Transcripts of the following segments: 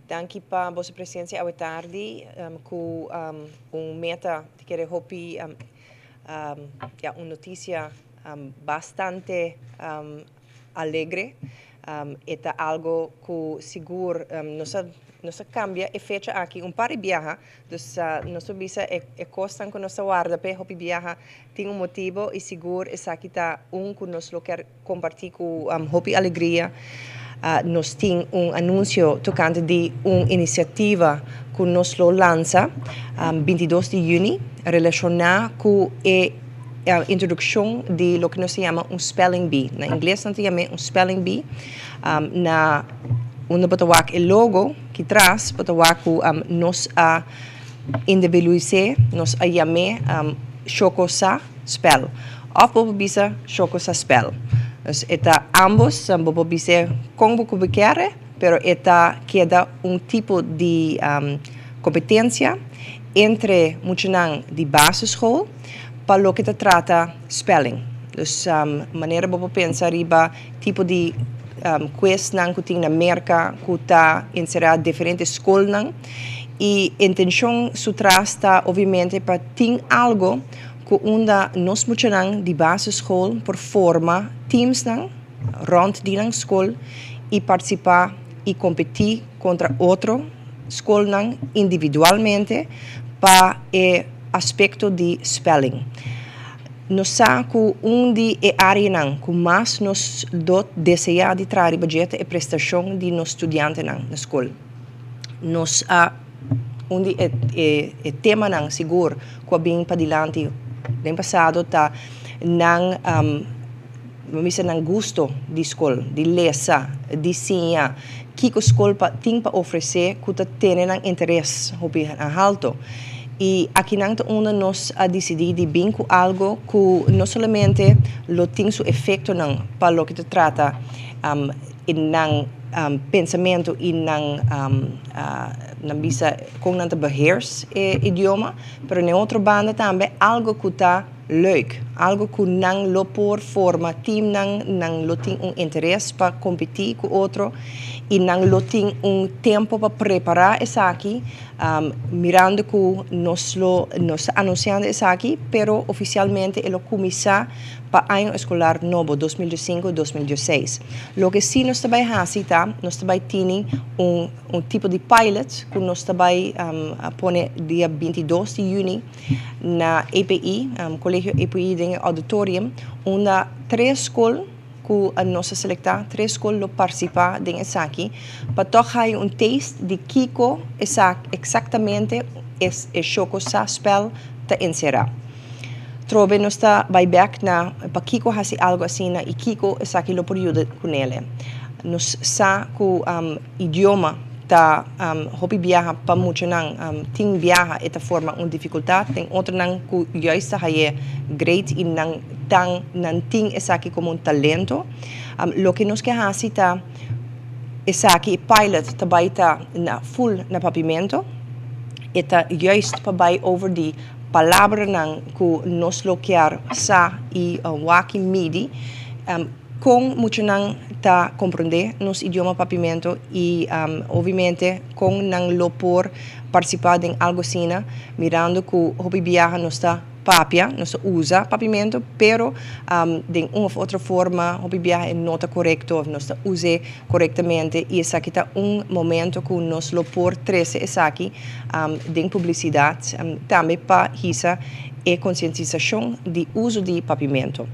Danki pa boso presencia awe tardi cu un meta di kere hopi ja, un noticia bastante alegre. E ta algo cu sigur nos a cambia e fecha aki un par di biaha. Dus nos ta bisa e cosnan cu nos ta warda p'e hopi biaha tin un motibo y sigur esaki ta un cu nos lo kier comparti cu hopi alegria. Nos tin un anuncio tocante di un iniciativa cu nos lo lansa 22 di juni relaciona cu e introduccion di loke nos ta yama un spelling bee. Na ingles nan ta yam'e un spelling bee. Na unda bo ta wak e logo ki tras bo ta wak cu nos a individualis'e, nos a yam'e Shoko Sa Spel of bo por bisa Shoko Sa Spel. Dus e ta ambos, bo por bis'e con bo cu bo kier, pero e ta keda un tipo di competencia entre muchanan di basisschool pa loke ta trata spelling. Dus manera bo por pensa riba tipo di quiznan cu tin na Merca cu ta encera diferente scolnan y intencion su tras ta obviamente pa tin algo cu unda nos muchanan di basisschool por forma teamsnan rond di nan scol y participa y competi contra otro scolnan individualmente pa e aspecto di spelling. Nos sa cu un di e areanan cu mas nos lo desea di traha riba dje ta e prestacion di nos studiantenan na scol. Nos a un di e temanan sigur cu a bin padilanti den pasado ta nan, bo bisa, nan gusto di scol, di lesa, di siña, kico scol pa tin pa ofrece cu ta tene nan interes hopi halto. Y akinan ta unda nos a dicidi di bin cu algo cu no solamente lo tin su efectonan pa loke ta trata nan pensamento y nan bisa con nan ta beheers e idioma, pero na otro banda tambe algo cu ta leuk, algo cu nan lo por forma teamnan, nan lo tin un interes pa competi cu otro y nan lo tin un tempo pa prepara esaki, mirando cu nos lo nos ta anunciando esaki, pero oficialmente e lo cuminsa pa aña escolar nobo 2005-2016. Loke si nos ta bay haci ta, nos ta bay tin un tipo di pilot cu nos ta bay pone dia 22 di juni na EPI, Colegio EPI den auditorium, unda tres scol cu nos a selecta, tres scol lo participa den esaki, pa toch haya un taste di kico exactamente e Shoko Sa Spel ta encera. Trobe nos ta bay back na pakico haci algo asina y kico esaki lo por yuda cu ne. Nos sa cu idioma ta hopi biaha pa muchanan tin biaha e ta forma un dificultad, tin otronan cu juist ta haye great y nan tan nan tin esaki como un talento. Loke nos ke haci ta esaki pilot ta bay ta na full na Papiamento. E ta juist pa bay over di palabranan cu nos lo kier sa y wak y midi con muchanan ta comprende nos idioma Papiamento y obviamente con nan lo por participa den algo asina, mirando cu hopi biaha nos ta papia, nos ta usa Papiamento, pero den un of otro forma hopi biaha no ta corecto of nos ta use corectamente y esaki ta un momento cu nos lo por trece esaki den publicidad tambe pa hisa e concientisacion di uso di Papiamento.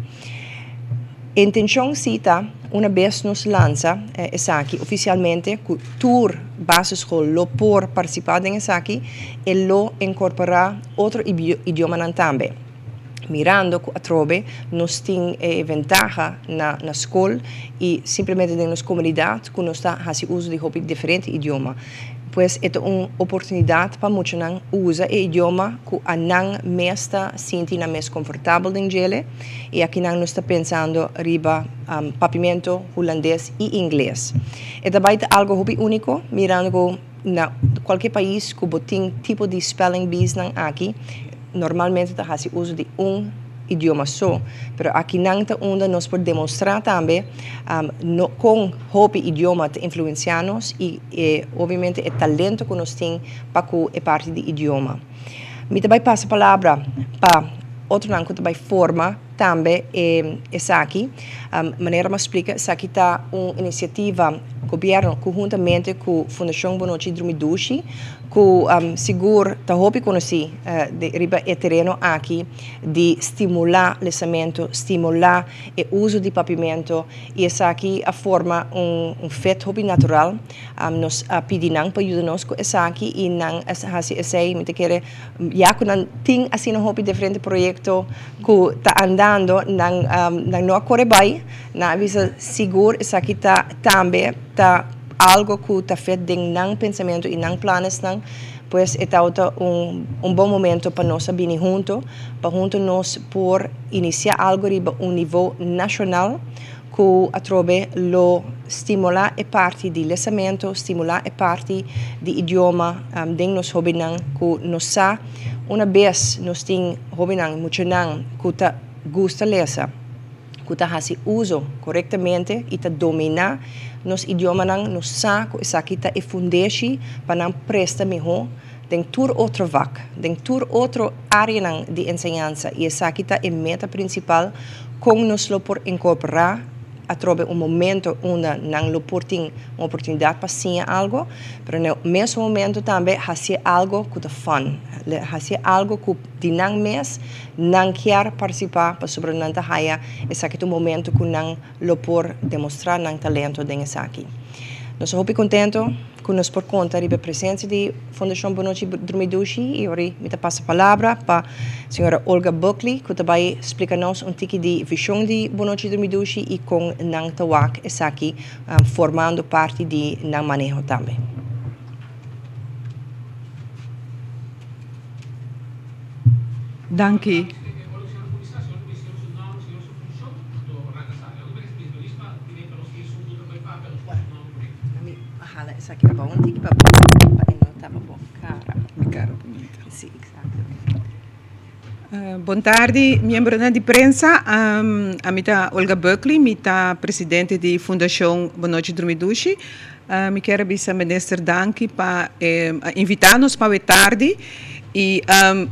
Intencion si ta, una bes nos lansa esaki oficialmente, cu tur basisschool lo por participa den esaki, e lo incorpora otro idiomanan tambe. Mirando cu atrobe nos tin ventaha na scol y simplemente den nos comunidad cu nos ta haci uso di hopi diferente idioma. Pues e ta un oportunidad pa muchanan usa e idioma cu nan mes ta sinti nan mes comfortabel den djele y akinan nos ta pensando riba Papiamento, Hulandes y Ingles. E ta bay ta algo hopi unico, mirando cu na cualkier pais cu bo tin tipo di spelling bees nan aki, normalmente ta haci uso di un idioma so, pero akinan ta unda nos por demostra tambe no con hopi idioma ta influencia nos y obviamente e talento cu nos tin pa cu e parti di idioma. Mi ta bay pasa palabra pa otronan cu ta bay forma tambe e esaki. Manera mi a splica, esaki ta un iniciativa gobierno conhuntamente cu Fundacion Bon Nochi Drumi Dushi, cu sigur ta hopi conoci riba e tereno aki di stimula lesamento, stimula e uzo di papimento y esaki a forma un fit hopi natural. Nos a pidi nan pa yuda nos cu esaki y nan a haci esey. Mi ta kere ya cu nan tin asina hopi diferente proyecto cu ta andando, nan nan no a core bay, nan a bisa sigur esaki ta tambe ta algo cu ta fit den nan pensamento y nan planesnan, pues e tabata un un bon momento pa nos a bini hunto, pa hunto nos por inicia algo riba un nivo nacional ku atrobe lo stimulá e parti di lesamentu, stimulá e parti di idioma den nos hóbennan ku nos sa una bes nos tin hóbennan, muchanan ku ta gusta lesa, ku ta hasi uso korektamente i ta dominá nos idiomanan, nos sa ku esaki ta e fundeshi pa nan presta mihó den tur otro vak, den tur otro áreanan di enseñansa i esaki ta e meta prinsipal kon nos lo por inkorporá atrobe un momento unda nan lo por tin un oportunidat pa siña algo, pero na e mesun momento tambe hasié algo ku ta fun, hasié algo ku di nan mes nan kier partisipá pasobra nan ta haya esaki ta un momento ku nan lo por demostrá nan talento den esaki. Nos ta hopi kontento ku nos por konta riba e presensia di Fundashon Bon Nochi Drumi Dushi i ora mi ta pasa palabra pa señora Olga Buckley ku ta bai splika nos un tiki di vishon di Bon Nochi Drumi Dushi i kon nan ta wak esaki formando parti di nan maneho tambe. Danki. Bon tardi miembronan di prensa. Ami ta Olga Buckley, mi ta presidente di Fundashon Bon Nochi Drumi Dushi. Mi kier a bisa minister danki pa a invita nos pa awe tardi y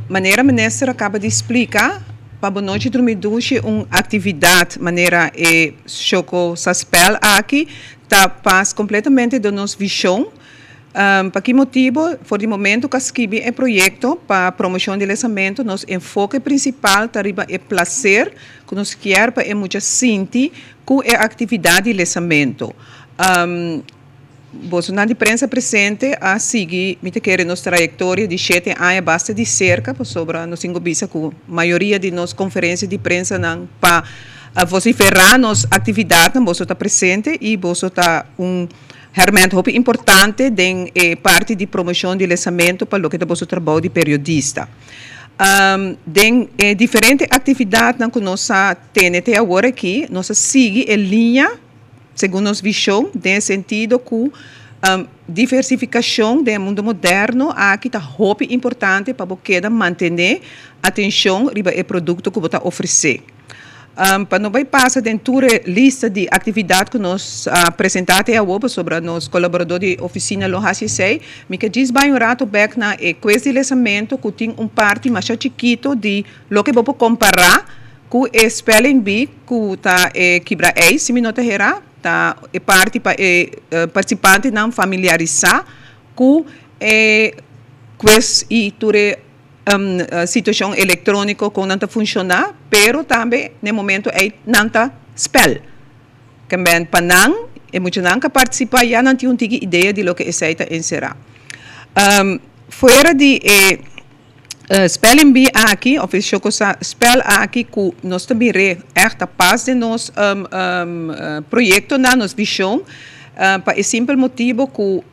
manera minister a caba di splica pa Bon Nochi Drumi Dushi un actividad manera e Shoko Sa Spel aki ta pas completamente den nos vision. Pa ki motibo? For di momento cu a skibi e proyecto pa promocion di lesamento nos enfoke principal ta riba e placer cu nos kier pa e mucha sinti cu e actividad di lesamento. Bosonan di prensa presente a sigui, mi ta kere, nos trayektoria di shete aña basta di serka, pasobra nos tin ku bisa ku mayoria di nos konferensia di prensanan pa vosiferá nos aktividatnan boso ta presente i boso ta un hèrmènt hopi importante den e parti di promoshon di lesamentu pa loke ta boso trabou di periodista. Den e diferente aktividatnan ku nos a tene te awor aki, nos a sigui e liña. Segun nos vishon, den e sentido ku diversifikashon den e mundu moderno aki ta hopi importante pa bo keda mantené atenshon riba e produkto ku bo ta ofresé. Pa no bai pasa den tur e lista di aktividat ku nos a presentá te awor pasobra nos kolaboradó di ofisina lo hasi esei, mi ke djis bai un rato bèk na e kues di lesamentu ku tin un parti masha chikito di loke bo por kompará Ku e spelling bee ku ta e kibra ijs, si mi no ta hera, ta e parti pa e partisipantenan familiarisá ku e quiz i tur e situashon elektróniko kon nan ta funshoná, pero tambe na e momento ei nan ta spèl. Kemben pa nan, e muchanan ku a partisipá ya nan tin un tiki idea di loke esei ta enserá. Fuera di e. Spelling bee aki of e shokosa spel aki ku nos ta mir'é ègt ta pas den nos proyektonan, nos vishon, pa e simpel motibu ku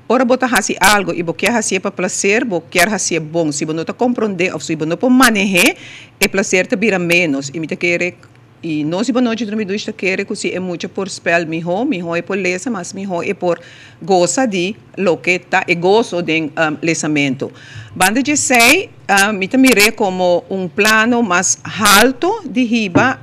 ora bo ta hasi algu i bo kier hasié pa plaser, bo kier hasié bon. Si bo no ta komprondé òf si bo no por maneh'é, e plaser ta bira ménos. I mi ta kere. I nos di Bonochi Drumi Dushi ta kere ku si e mucha por spèl mihó, mihó e por lesa, mas mihó e por gosa di loke ta e goso den lesamentu. Banda di esei, mi ta mir'é komo un plano mas haltu di hiba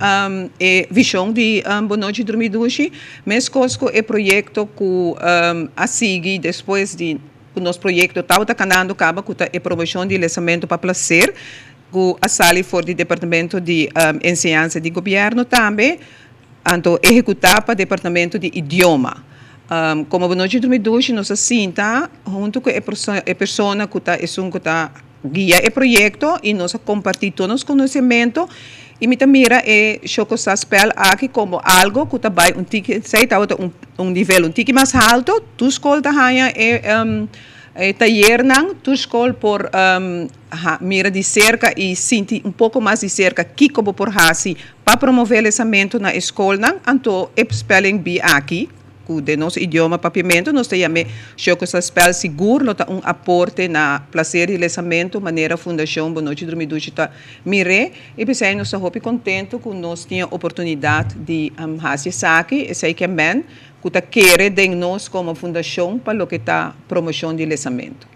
e vishon di Bonochi Drumi Dushi, meskos ku e proyekto ku a sigui despues di ku nos proyekto tabata kanando kaba ku ta e promoshon di lesamentu pa plaser, ku a sali for di Departamento di Enseñansa di Gobièrnu tambe, anto ehekutá pa Departamento di Idioma. Komo Bonochi Drumi Dushi nos a sinta huntu ku e persona ku ta esun ku ta guia e proyekto i nos a kompartí tur nos konosementu i mi ta mira e Shokosa Spèl aki komo algu ku ta bai un tiki, esei tabata un nivel un tiki mas haltu, tur skol ta haña e E tayernan tur skol por mira di serka i sinti un poko mas di serka kiko bo por hasi pa promové lesamentu na e skolnan. Anto e spelling bee aki, ku den nos idioma papiamentu nos ta yam'é Shokosa Spel sigur lo ta un aporte na plaser di lesamentu manera Fundashon Bonochi Drumi Dushi ta mir'é. I p'esei nos ta hopi kontentu ku nos tin e oportunidat di hasi esaki. Esei ke men ku ta kere den nos komo fundashon pa loke ta promoshon di lesamentu.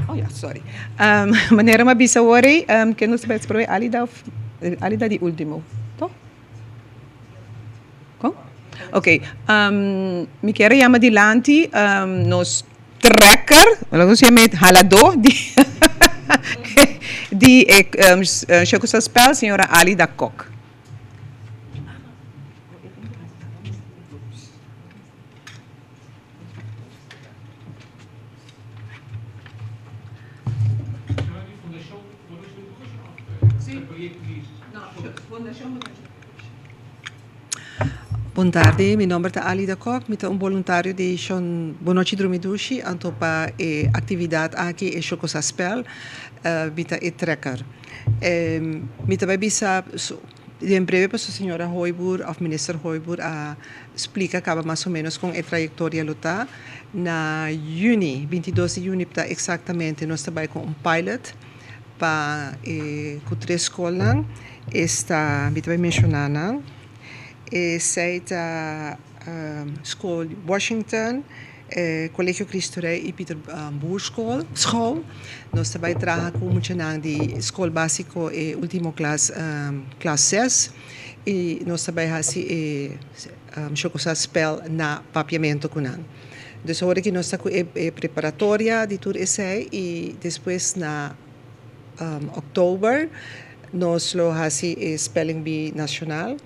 Oh ya, sorry. Manera mi a bisa awor ei, ke nos ta bai esprobe Alida of Alida di ultimo, toh? Kon? Ok, mi kier a yama dilanti nos trekker, lo nos yama e haladó di di e Shokosa Spel, señora Alida Kok. Bon tardi, mi nomber ta Alida Kok, mi ta un boluntario di Shon Bonochi Drumi Dushi, anto pa e actividad aki e Shokosa Spel, mi ta e trekker. Mi ta bai bisa den breve pasobra señora Hooyboer of minister Hooyboer a splika kaba mas o menos kon e trayektoria lo ta. Na yüni, 22 di yüni ta eksaktamente nos ta bai ku un pilot pa e ku tres skolnan. Esta mi ta bai menshoná nan. Esei ta skol Washington. Colegio Cristo Rey y Pieter Boer School, school. Nos ta bay traha cu muchanan di school basico e ultimo klas, klas ses y nos ta bay haci e Shokosa spel na Papiamento cu nan. Dus awor aki nos ta cu e preparatoria di tur esey y despues na october nos lo haci e spelling bee nacional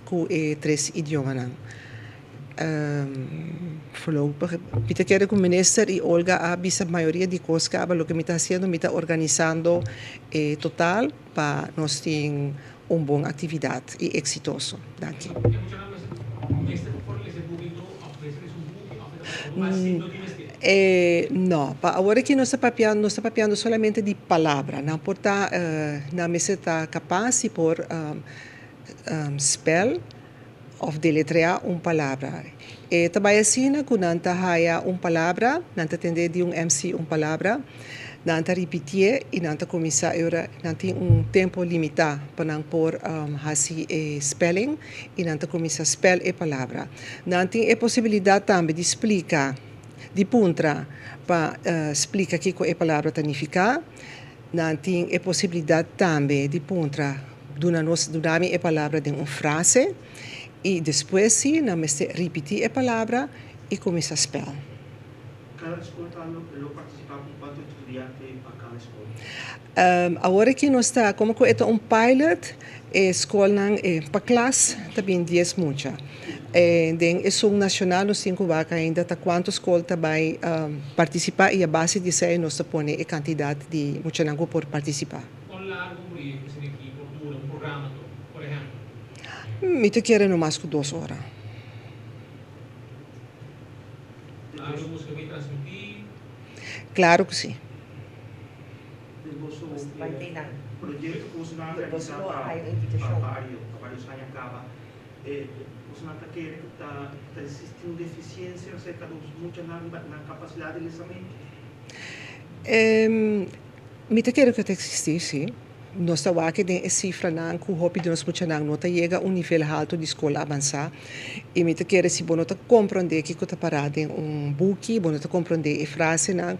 cu e tres idiomanan. Voorlopig, mi ta kere ku minister i Olga a bisa mayoria di kos kaba loke mi ta hasiendo, mi ta organisando e total pa nos tin un bon aktividat i eksitoso. Danki. No, pa awor aki nos ta papiando, nos ta papiando solamente di palabra. Nan por ta, nan mester ta kapas di por spel. Of deletreá un palabra. E ta bai asina ku nan ta haya un palabra, nan ta tendé di un MC un palabra, nan ta ripitié i nan ta kuminsá e ora nan tin un tempu limitá pa nan por hasi e spelling i nan ta kuminsá spèl e palabra. Nan tin e posibilidat tambe di splika, di puntra pa splika kiko e palabra ta nifiká. Nan tin e posibilidat tambe di puntra, Duna nos, duna mi e palabra den un frase i despues si nan mester ripití e palabra i kuminsá spèl. Kada skol ta lo partisipá ku kuantu estudiante pa kada skol? Awor aki nos ta, komo ku e ta un pilot, e skolnan pa klas ta bin dies mucha. Den esun nashonal nos tin ku wak ainda ta kuantu skol ta bai partisipá i a base di esei nos ta pone e kantidat di muchanan ku por partisipá. Kon largu un proyekto asina aki por dura, un programa to, por ehèmpel? Mi ta kere no mas ku dos ora. Algu boso ta bai transmití? Klaro ku si. Den boso proyekto ku boso nan a realisá pa bario, pa varios aña kaba, boso nan ta kere ku ta existi un defisiensia aserka di muchanan riba nan kapasidat di lesamentu? Mi ta kere ku ta existi, si. Nos ta wak den e sifranan ku hopi di nos muchanan no ta yega un nivel haltu di skol avansá i mi ta kere si bo no ta komprondé kiko ta pará den un buki, bo no ta komprondé e frasenan,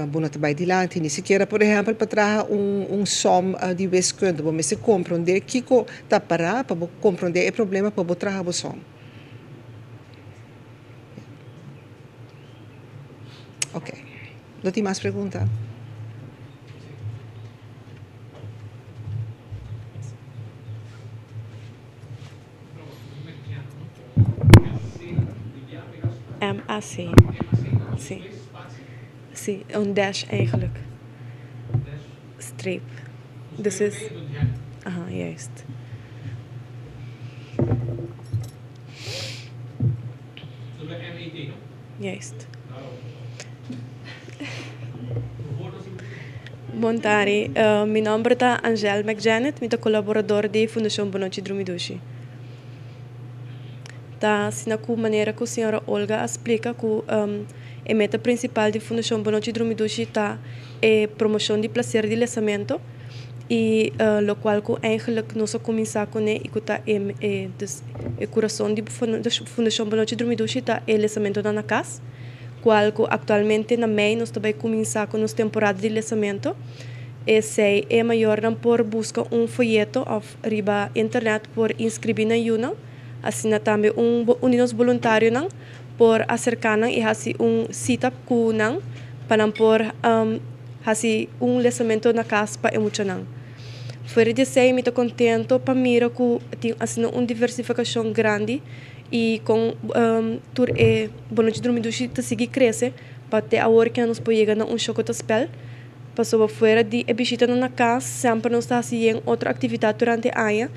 bo no ta bai dilanti. Ni sikiera por ehèmpel pa traha un un sòm di wiskunde bo mester komprondé kiko ta pará pa bo komprondé e problema pa bo traha bo sòm. Oké, no tin mas pregunta? MAC. Sí. Sí, un dash eigenlijk. Streep. Dus is. Aha, juist. Juist. Bon tardi. Mi nomber ta Angèle McJanet, mi ta kolaborador di Fundashon Bonochi Drumi Dushi. Ta asina ku manera ku señora Olga a splika ku e meta prinsipal di Fundashon Bonochi Drumi Dushi ta e promoshon di plaser di lesamento i lokual ku eigenlik nos a kuminsá kuné i ku ta e dus e kurason di Fundashon Bonochi Drumi Dushi ta e lesamentonan na kas. Cual cu actualmente na mei nos ta bay cuminsa cu nos temporada di lesamento. Esey e mayornan por busca un folleto of riba internet por inscribi nan yunan. Asina tambe un un di nos boluntarionan por acerca nan y haci un cita cu nan pa nan por haci un lesamento na cas pa e muchanan. Fuera di esey mi ta contento pa mira cu tin asina un diversificacion grandi. I kon tur e bonochi drumi dushi ta sigui krese pa te awor ke nos por yega na un shokotaspel. Pasobra fuera di e bishitanan na kas semper nos ta hasi yen otro aktividat durante aña.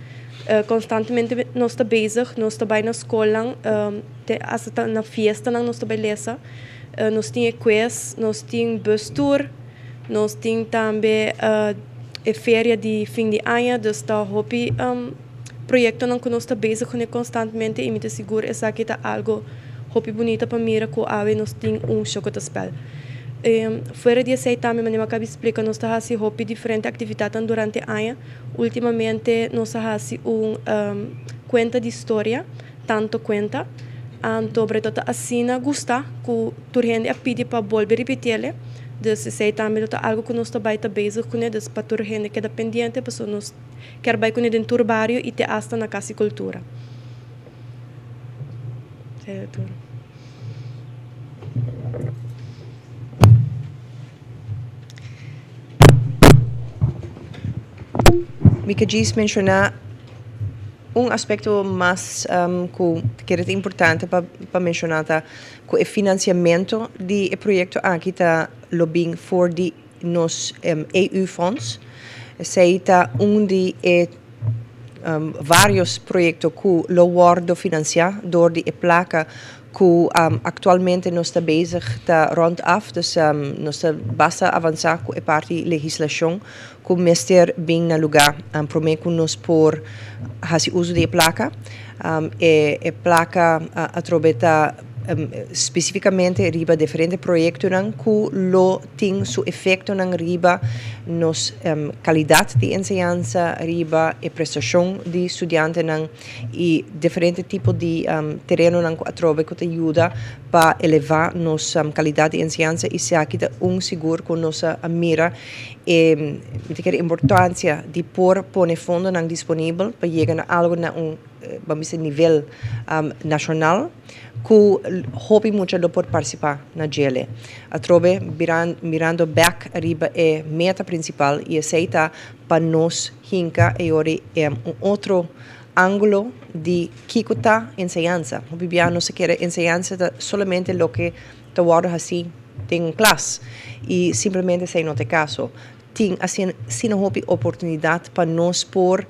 Konstantemente nos ta bezig, nos ta bai na skolnan, te asta ta na fiestanan nos ta bai lesa. Nos tin e quiz, nos tin bus tour, nos tin tambe e feria di fin di aña, dus ta hopi. Proyectonan cu nos ta bezig cune constantmente y mi ta sigur esaki ta algo hopi bunita pa mira cu awe nos tin un Chocotaspel. Fuera di esey tambe manera mi a caba di splica nos ta haci hopi diferente actividadnan durante aña. Ultimamente nos a haci un cuenta di storia, Tanto Cuenta, anto Breto ta asina gusta cu tur hende a pidi pa bolbe ripitiele. Dus esey tambe lo ta algo cu nos ta bay ta bezig cune, dus pa tur hende keda pendiente pasobra nos. Kier bai kuné den tur bario i te asta na Kas di Kultura. Mi ke djis menshoná un aspekto mas ku kere ta importante pa menshoná ta ku e finansiamentu di e proyekto aki ta lo bin for di nos EU Fonds. Esei ta un di e varios proyecto cu lo wordo financia door di e placa cu actualmente nos ta bezig ta rond af. Dus nos ta basta avansa cu e parti legislacion cu mester bin na luga prome cu nos por haci uso di e placa. E placa atrobe ta specificamente riba diferente proyectonan cu lo tin su efectonan riba nos calidad di enseñansa, riba e prestacion di studiantenan y diferente tipo di terenonan cu atrobe cu ta yuda pa eleva nos calidad di enseñansa y esaki ta un sigur cu nos a mira e mi ta kere importancia di por pone fondonan disponibel pa yega na algo na un ban bisa nivel nacional cu hopi mucha lo por participa na djele. Atrobe mirando bek riba e meta principal y esey ta pa nos hinca e ora un otro angulo di kico ta enseñansa. Hopi bia nos ta kere enseñansa ta solamente loke ta wordo haci den un klas y simplemente esey no ta e caso. Tin asina hopi oportunidad pa nos por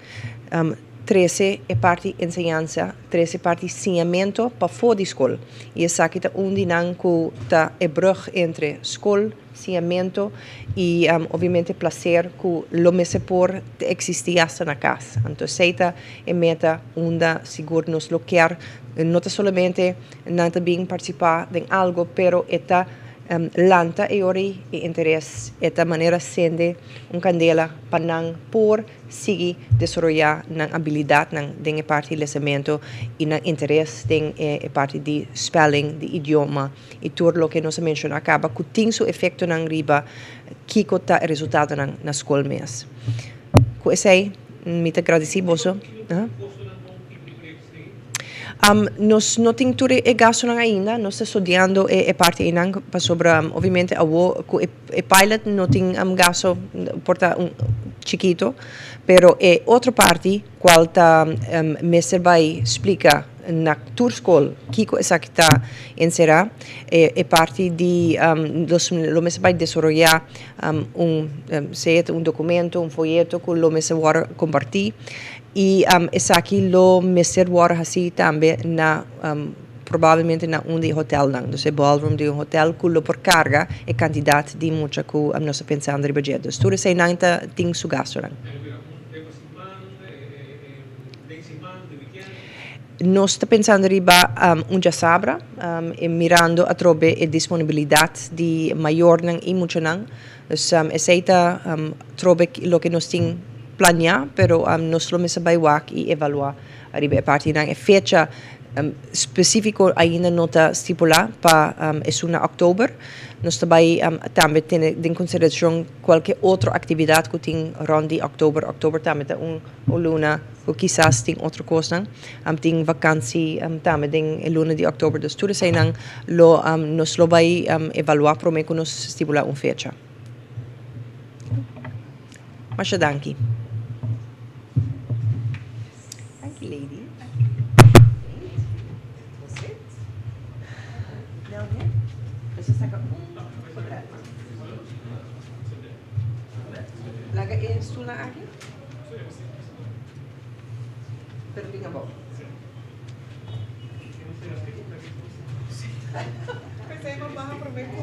trece e parti enseñansa, trece e parti siñamento pafó di skol. Y esaki ta un di nan cu ta e brug entre skol, siñamento y obviamente placer cu lo mester por existi hasta na cas. Anto esey ta e meta unda sigur nos lo kier, no ta solamente nan ta bin participa den algo, pero e ta. lanta e ora ei e interes, e ta manera sende un kandela pa nan por sigui desaroyá nan abilidatnan den e parti di lesamentu i nan interes den e parti di spelling, di idioma i tur loke nos a menshoná kaba ku tin su efektonan riba kiko ta e resultadonan na skol mes. Ku esei mi ta gradisí boso. Nos no tin tur e gastunan ainda, nos ta studiando e parti einan pasobra obviamente awo ku e pilot no tin gasto por ta un chikito, pero e otro parti kual ta mester bai splika na tur skol kiko esaki ta enserá, e parti di nos lo mester bai desaroyá un sea ta un dokumento, un foyeto ku lo mester wòrdu kompartí. I esaki lo mester wòrdu hasí tambe na probablemente na un di e hotelnan, dus e ballroom di un hotel ku lo por karga e kantidat di mucha ku nos ta pensando riba dje. Dus tur eseinan ta tin su gastunan. Nos ta pensando riba un djasabra i mirando atrobe e disponibilidat di mayornan i muchanan. Dus esei ta trobe loke nos tin planeá, pero nos lo mester bai wak i evaluá riba e partinan. E fecha spesífiko ainda no ta stipulá pa esun na òktober. Nos ta bai tambe tene den konsiderashon kualke otro aktividat ku tin rònt di òktober. Òktober tambe ta un luna ku kisas tin otro kosnan. Tin vakansi tambe den e luna di òktober. Dus tur eseinan lo nos lo bai evaluá promé ku nos stipulá un fecha. Masha danki. Danki lady. Laga e stoelnan aki. Pero bin abou. Pensei pa baha prome ku.